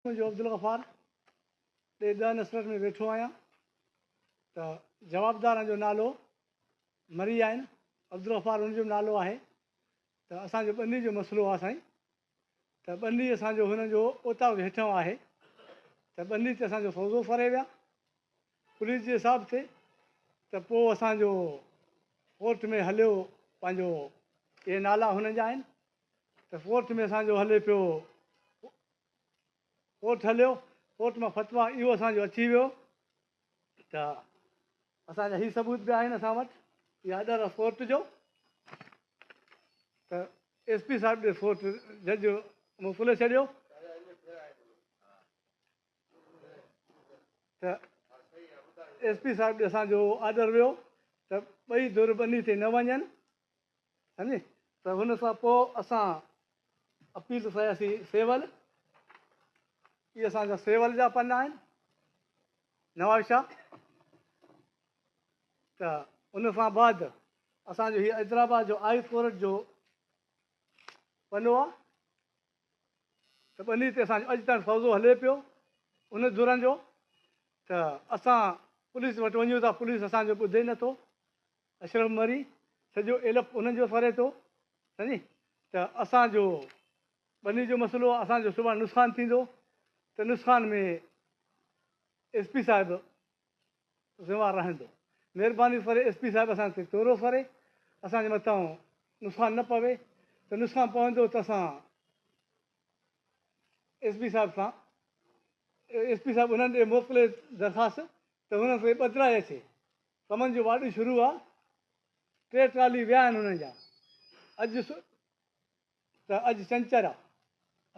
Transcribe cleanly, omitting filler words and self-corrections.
منهنجو عبدالغفار ڏي ڏهه نسرت ۾ ويٺو آهيان ته جوابدارن جو نالو مري آهن عبدالغفار ان جو نالو آهي ته اسان جو ٻني جو مسئلو آهي سائين ته ٻني اسان جو هنن جو اوطاق جو هيٺان آهي ته ٻني تي اسان جو سودو ڦري ويا پوليس جي حساب تي ته پوء اسان جو ڪورٽ ۾ هليو پنهنجو اهي نالا هنن جا آهن ته ڪورٽ ۾ اسان جو هلي پيو ڪورٽ هليو، ڪورٽ مان فتويٰ اهو اسان جو اچي ويو ته اسان جا هي ثبوت به آهن اسان وٽ، هي آرڊر آف ڪورٽ جو ته ايس پي صاحب ڏي ڪورٽ جج موڪلي ڇڏيو ته ايس پي صاحب ڏي اسان جو آرڊر ويو ته ٻئي ڌر ٻني تي نه وڃن. سمجهي ته هن سان پوء اسان اپيل ڪياسين سيول اهي اسان جا سيول جا پنا آهن نوابشاهه ته ان سان بعد اسان جو هي حيدرآباد جو هائي ڪورٽ جو پنو آهي ته ٻني تي اسان جو اڄ تائين سودو هلي پيو ان ڌرن جو ته اسان پوليس وٽ وڃون ٿا پوليس اسان جو ٻڌي نٿو اشرف مري سڄو ايلپ انهن جو ڦري ٿو سمجهي ته اسان جو ٻني جو مسئلو آ اسان جو سڀاڻي نقصان ٿيندو ته نقصان ۾ ايس پي صاحب ذميوار رهندو مهرباني ڪري ايس پي صاحب اسان تي تورو ڪري اسان جي مٿان نقصان نه پوي ته نقصان پوندو ته اسان ايس پي صاحب سان ايس پي صاحب انهن ڏي موڪلي درخواست ته انهن کي ٻڌرائي اچي ڪمن جو واڏو شروع آ ٽي ٽرالي ويا آهن انهن جا اڄ ته اڄ چنچر آ.